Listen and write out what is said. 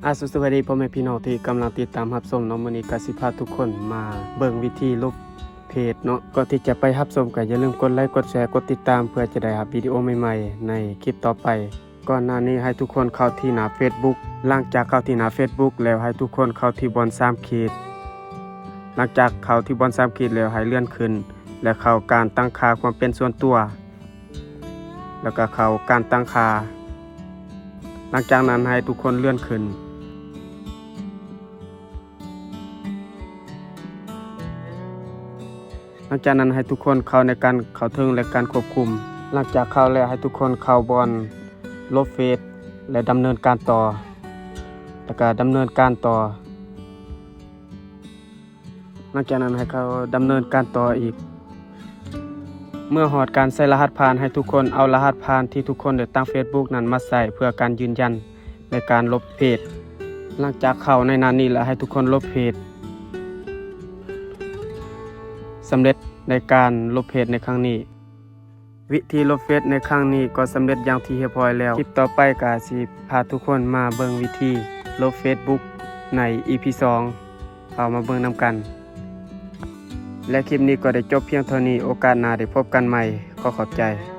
ອາ ສະບາຍດີພໍ່ແມ່ພີ່ນ້ອງທີ່ກຳລັງຕິດຕາມຮັບຊົມເນາະ. ມື້ນີ້ກໍຊິພາທຸກຄົນມາເບິ່ງວິທີລົບເພຈເນາະ. ກ່ອນທີ່ຈະໄປຮັບຊົມກໍຢ່າລືມກົດໄລ ກົດແຊ ກົດຕິດຕາມ ເພື່ອຈະໄດ້ຮັບວິດີໂອໃໝ່ໆໃນຄລິບຕໍ່ໄປ. ກ່ອນໜ້ານີ້ໃຫ້ທຸກຄົນເຂົ້າທີ່ໜ້າເຟສບຸກ. ຫຼັງຈາກເຂົ້າທີ່ໜ້າເຟສບຸກແລ້ວ ໃຫ້ທຸກຄົນເຂົ້າທີ່ບ່ອນສາມຂີດ. ຫຼັງຈາກເຂົ້າທີ່ບ່ອນສາມຂີດແລ້ວ ໃຫ້ເລື່ອນຂຶ້ນ ແລະ ເຂົ້າການຕັ້ງຄ່າຄວາມເປັນສ່ວນຕົວ. ແລ້ວກໍເຂົ້າການຕັ້ງຄ່າ. ຫຼັງຈາກນັ້ນໃຫ້ທຸກຄົນເລື່ອນຂຶ້ນ. ຫຼັງຈາກນັ້ນໃຫ້ທຸກຄົນເຂົ້າໃນການເຂົ້າເຖິງ ແລະ ການຄວບຄຸມ. ຫຼັງຈາກເຂົ້າແລ້ວໃຫ້ທຸກຄົນເຂົ້າບ່ອນລົບເຟສ ແລະ ດຳເນີນການຕໍ່. ແລ້ວກໍດຳເນີນການຕໍ່. ຫຼັງຈາກນັ້ນໃຫ້ເຂົາດຳເນີນການຕໍ່ອີກ. ເມື່ອຮອດການໃສ່ລະຫັດຜ່ານ ໃຫ້ທຸກຄົນເອົາລະຫັດຜ່ານທີ່ທຸກຄົນໄດ້ຕັ້ງເຟສບຸກນັ້ນມາໃສ່ເພື່ອການຢືນຢັນໃນການລົບເພຈ. ຫຼັງຈາກເຂົ້າໃນໜ້ານີ້ແລ້ວ ໃຫ້ທຸກຄົນລົບເພຈ. ສຳເລັດໃນການລົບເພຈໃນຄັ້ງນີ້. ວິທີລົບເຟສໃນຄັ້ງນີ້ກໍສຳເລັດຢ່າງທີ່ຮຽບຮ້ອຍແລ້ວ. ຄລິບຕໍ່ໄປກໍຊິພາທຸກຄົນມາເບິ່ງວິທີລົບເຟສບຸກໃນອີພີສອງ. ເອົາມາເບິ່ງນຳກັນ. ແລະ ຄລິບນີ້ກໍໄດ້ຈົບພຽງເທົ່ານີ້. ໂອກາດໜ້າໄດ້ພົບກັນໃໝ່. ຂໍຂອບໃຈ.